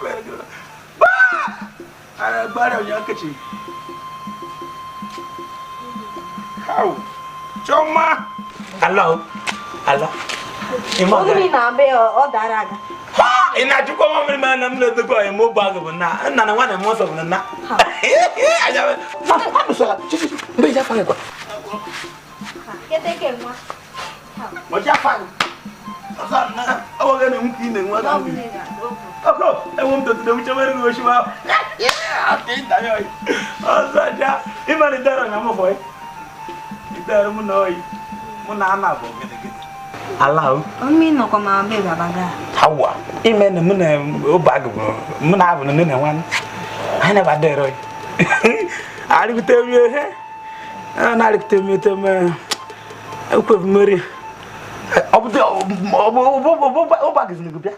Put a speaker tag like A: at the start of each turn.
A: Ba! Ara gbara onye nkechi. How? Choma. Hello. Hello.
B: Ogini na-abịa ọ dara aga.
A: Ha! Ị na-achịkwa nwa mmiri mana m na-edokwa ya ma ụbọ bụ na nna na nwa na nsọ bụ na. Mgbe ị jafa gị kwa.
B: Keteke nwa.
A: Ọ jafa gị. Ọsọ na ọ nweghị na nwoke ị na-enwe aka mmiri. Ọkọ, enwe m tọtụrụ m chemere gị oshi ma. Ọsọ ja, ịma na idere na m fọ. Idere mụ na oyi. Mụ na ana bụ gịdịgịdị. Ala o.
B: Omi nọkwa ma be baba ga.
A: Hawa, ime na mụ na ụba gị bụ mụ na abụ na nne na nwanne. Anyị na-aba dere. Arịgute m ihe. A na-arịgute m ete m ekwe mmeri. Ọ bụ ụba gị ziri gị bịa.